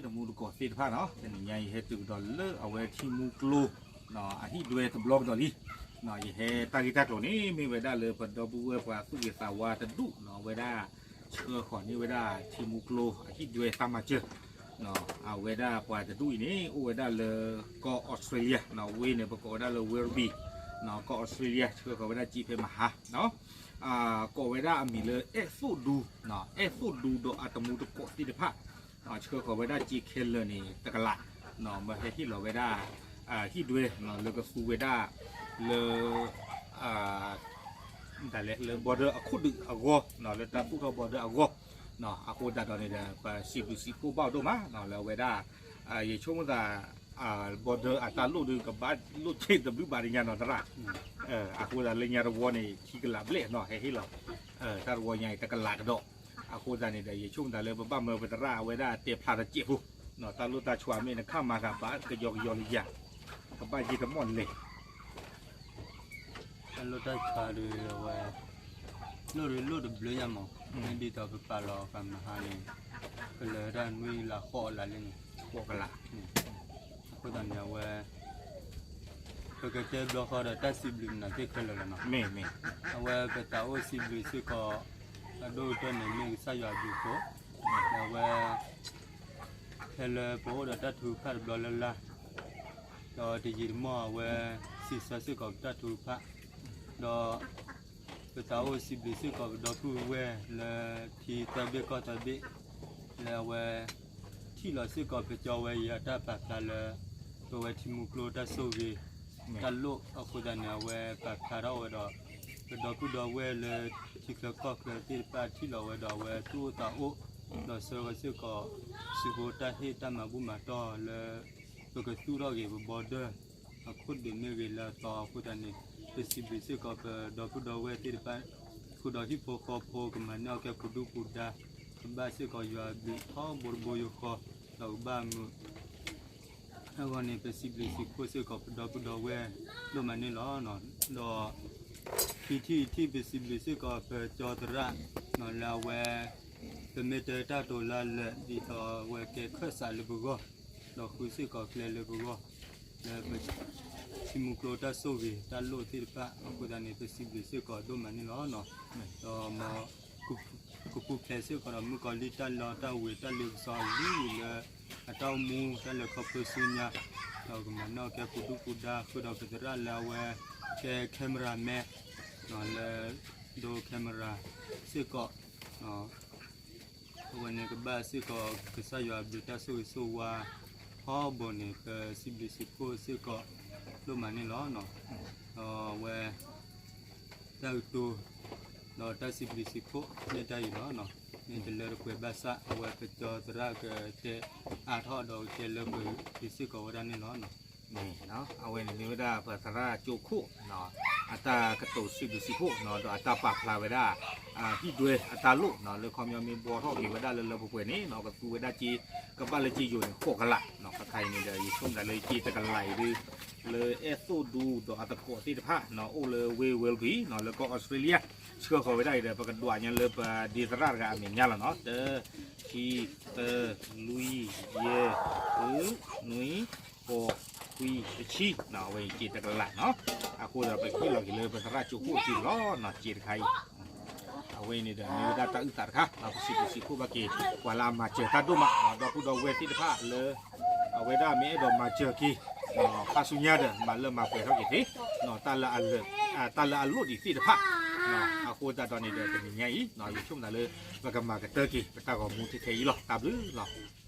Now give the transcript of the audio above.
တမူတကိးသ့ၣ်တဖၣ်နီၤ, တနံၤညါယဟဲတုၤကဒီးလၢအဝဲထံမူကျိ အဟံၣ်ဒွဲတဘျီကဒီးလံ. ယဟဲတၢ်ဂ့ၢ်တၢ်ကျိၤန့ၣ် မ့ၢ်ဝဲဒၣ်လၢပဒီပုၢ်ဝဲၢ်ပှၤသူၣ်ဂ့ၤသးဝါတဒူၣ်နီၤ, အဝဲဒၣ်ဆှၢဃီၤန့ၢ်ဝဲဒၣ်ထံမူကျိအဟံၣ်ဒွဲတၢ်မၤစၢၤ အဝဲဒၣ်ပှၤတဒူၣ်အံၤန့ၣ် အိၣ်ဝဲဒၣ်လၢကီၢ်အီစထြ့လယါ, ဝ့ၢ်န့ၣ် ပကိးဝဲဒၣ်လၢ Werribee ကီၢ်အီစထြ့လယါ, ဆှၢဃီၤဝဲဒၣ်စ့ဖဲမဟါ ကိးဝဲဒၣ်အမံၤလၢအဲၣ်သိၣ်ဒူ, အဲၣ်သိၣ်ဒူဒီးအတမူတကိးသ့ၣ်တဖၣ် ဆှၢဃီၤဝဲဒၣ်စ့ခဲလၢာ်န့ၣ် တကလး, မ့ၢ်ဟဲဟ့ၣ်လီၤဝဲဒၣ် ဟံၣ်ဒွဲလၢကသူဝဲဒၣ်လၢ ဒ်လဲၣ် လၢ border အခိၣ်ဒုးအဂီၢ်, လၢတၢ်သူၣ်ထီၣ် border အဂီၢ်, အဃိသတးဒီးန့ၣ်ဒီး ပစံးဘျုးစံးဖှိၣ်ဘၣ်ဒိၣ်မး လၢအဝဲဒၣ် ယဆိကမိၣ်သး border အတၢ်လိၣ်ဒုး ကဘၣ်လိၣ်စ့တဘျုးဘၣ်တညါနီၤသရၣ်, အဃိသတးလၢညါတဝီန့ၣ် ခံကလးဘျဲၣ်နီၤ ဟဲဟ့ၣ်လီၤ တၢ်တဝီညါအံၤ တကလးကဒီး, အဃိသတးန့ၣ်ဒီး ယဆိကမိၣ်သးလၢပဘၣ်မၢပသရၣ်အဝဲဒၣ်တဲဖျါတစဲးဖိ, တၢ်လိၣ်တၢ်ဆှါမ့ၢ်နခါမၤသးဘၣ်ကယီကယီလံယၤ, ကဘၣ်ယ့ၢ်တမီၣ်လဲၣ် တၢ်လိၣ်တၢ်ဆှါဒီးအဝဲ လိၣ်ဒီးလိၣ်တဘျုးညါမး, မ့ၢ်ဒ်သိးပပာ်လီၤပမဟါန့ၣ် ကလၢၤတၢ်နွံကလးဃိးကလးလံန့ၣ်, ဃိးကလး, အဃိသတးန့ၣ် အဝဲ ပကတဲဘျီဃီဒီးတၢ်စံးဘျုးမနုၤသ့ၣ်ခဲလၢာ်လီၤနီၤ, အဝဲပသးအိၣ်စံးဘျုးစ့ၢ်ကီး အဒိၣ်ကတၢၢ်န့ၣ်မ့ၢ်ကစၢ်ယွၤအဘျုးအဖှိၣ်, ဒီးအဝဲ ဖဲလၢပအိၣ်ဒီးတၢ်ထုကဖၣ်တဘျီလၢ်လၢ်, ဒီးတယံာ်တမီၢ်အဝဲ စံးဆၢစ့ၢ်ကီးပတၢ်ထုကဖၣ်, ဒီး ပသးအိၣ်စံးဘျုးစ့ၢ်ကီးပဒီပုၢ်ဝဲၢ်လၢထံသၢဘ့ၣ်ကီၢ်သၢဘ့ၣ်, လၢအဝဲ ထံၣ်လီၤစ့ၢ်ကီးပကၠီဝဲအံၤအတၢ်ပာ်ဖျါလၢ ပဝဲထံမူကျိတၢ်ဆိၣ်ဂ့ၤ တၢ်လိၣ်အဃိသတးန့ၣ် အဝဲပာ်ဖျါထီၣ်ဝဲဒီး ပဒီပုၢ်ဒီဝဲၢ်လၢထံချၢကီၢ်ချၢသ့ၣ်တဖၣ်ထံၣ်လီၤဝဲဒီးအဝဲသူၣ်အိၣ်သးအိၣ်, ဒီးဆှၢဝဲစ့ၢ်ကီး စ့ဖိတၢ်ဟ့ၣ်တၢ်မၤဘူၣ်မၤတီၢ်လၢ ပကသူၣ်ထီၣ်က့ၤပ border အခိၣ်ဒုးမ့ၢ်ဂ့ၤလၢအသီအဃိသတးန့ၣ် ပစံးဘျုးစ့ၢ်ကီးပဒီပုၢ်ဒီဝဲၢ်သ့ၣ်တဖၣ်, ဃုာ်ဒီးဟံၣ်ဖိဃီဖိကမၤန့ၢ်အီၣ်ကဲပူၤဒူပူၤဒါ, ကဘၣ်စ့ၢ်ကီးယွၤအဘျုးထီဘိတဘိယူၢ်ဃီ, ဒီးကဘၣ်မုာ် အဂီၢ်န့ၣ် ပစံးဘျုးစံးဖှိၣ်စ့ၢ်ကီးပဒီပုၢ်ဒီဝဲၢ်ဒိၣ်မးန့ၣ်လီၤ. ဒီး ခံထံၣ်တထံၣ် ပစံးဘျုးစ့ၢ်ကီးပကၠီသရၣ် လၢအဝဲ ပမ့ၢ်တဲတၢ်တိၤလၢလၢာ် ဒ်သိးအဝဲကဲခၢၣ်စးလၢပဂီၢ်, ဒီးဃုစ့ၢ်ကီးကျဲလၢပဂီၢ်, လၢပ ထံမူကျိတၢ်ဆိၣ်ဂ့ၤတၢ်လိၣ်သ့ၣ်တဖၣ်အဃိသတးန့ၣ် ပစံးဘျုးစ့ၢ်ကီးဒိၣ်မးန့ၣ်လီၤ. ဒီးမ် ကပူၤဖျဲးစ့ၢ်ကီးဒီးမုၣ်ကီၤလံၢ်တၢ်လီတၢ်ဝ့ၤတၢ်လ့ပစီအဂ့ၢ်လၢ အတၢ်အိၣ်မူတၢ်လဲၤခီဖျိဆူညါ, ဒီးကမၤန့ၢ်အီၣ်ကဲပူၤဒူပူၤဒါ ဃုာ်ဒီးပသရၣ်လၢအဝဲ ကဲ cameraman လၢ ဒိ camera စ့ၢ်ကီး အဝဲန့ၣ်ကဘၣ်စ့ၢ်ကီး ကစၢ်ယွၤအဘျုးတၢ်ဆိၣ်ဂ့ၤဆိၣ်ဝါ ထီဘိန့ၣ် ပစံးဘျုးစံးဖှိၣ်စ့ၢ်ကီးဒိၣ်မးန့ၣ်လီၤ. ဒီးအဝဲ တၢ်ကတိၤ ဒီးတၢ်စံးဘျုးစံးဖှိၣ်မ့ၢ်တၢ်အံၤလီၤ. မ့ၢ်တလၢတပှဲၤဘၣ်ဆၣ် အဝဲပကၠီသရၣ်ကတဲအါထီၣ်ဒီးကတဲလၢပှဲၤက့ၤစ့ၢ်ကီးဝဲဒၣ်န့ၣ်လီၤ. အဝဲန့ၣ်မ့ၢ်ဝဲဒၣ်ပသရၣ်ကၠိခိၣ် အတၢ်ကတိၤစံးဘျုးစံးဖှိၣ် ဒီးအတၢ်ပာ်ဖျါဝဲဒၣ် ဟံၣ်ဒွဲအတၢ်လိၣ် လၢခီပညီမ့ၢ်ဘှီထီၣ်က့ၤဝဲဒၣ်လၢလၢပှဲၤပှဲၤန့ၣ် ကသူဝဲဒၣ်စ့ ကဘၣ်လၢစ့ယိၤန့ၣ် ဃိးကလး ခါခါအံၤန့ၣ်ဒီး ယဆိကမိၣ်သးလၢစ့တကလးအံၤဒု လၢအဲၣ်သိၣ်ဒူဒီးအတကိးသ့ၣ်တဖၣ် အိၣ်လၢဝ့ၢ် Werribee လၢကီၢ်အီစထြ့လယါ ဆှၢဃီၤဝဲဒၣ်အံၤဒီး ပကဒွးညါလၢပဒ့သရၣ်တဂၤအမဲာ်ညါလီၤနီၤ တၢ ခံ သၢ လွံၢ် ယဲၢ် ဃု နွံ ဃိး ခွံ တဆံ အဝဲအံၤစ့တကလးနီၤ အဃိဒီးပဟ့ၣ်လီၤက့ၤလၢပသရၣ်ကၠိခိၣ်စ့လီၤနီၤ စ့တခါအံၤ အဝဲအံၤန့ၣ်ဒီး မ့ၢ်ဝဲဒၣ်တၢ်အုၣ်သးတခါ ပစံးဘျုးစံးဖှိၣ်ဘၣ်က့ၤ ပှၤလၢအမၤစၢၤတၢ်ဒိၣ်မး ဒီပုၢ်ဒီဝဲၢ်သ့ၣ်တဖၣ်လၢ အဝဲဒၣ်မ့ၢ်အဲၣ်ဒိးမၤစၢၤက့ၤ ခါဆူညါဒီး မၤလၢမၤပှဲၤထီၣ်က့ၤသ့ တၢ်လၢအလိၣ်ဒံးသ့ၣ်တဖၣ် အဃိသတးဒီးန့ၣ်ဒီး တနံၤညါအံၤ ယဆိကမိၣ်သးလၢ ပကမၤကတၢၢ်က့ၤ ပတၢ်ဂီၤမူထဲထဲအံၤလီၤ တၢ်ဘျုးလီၤ.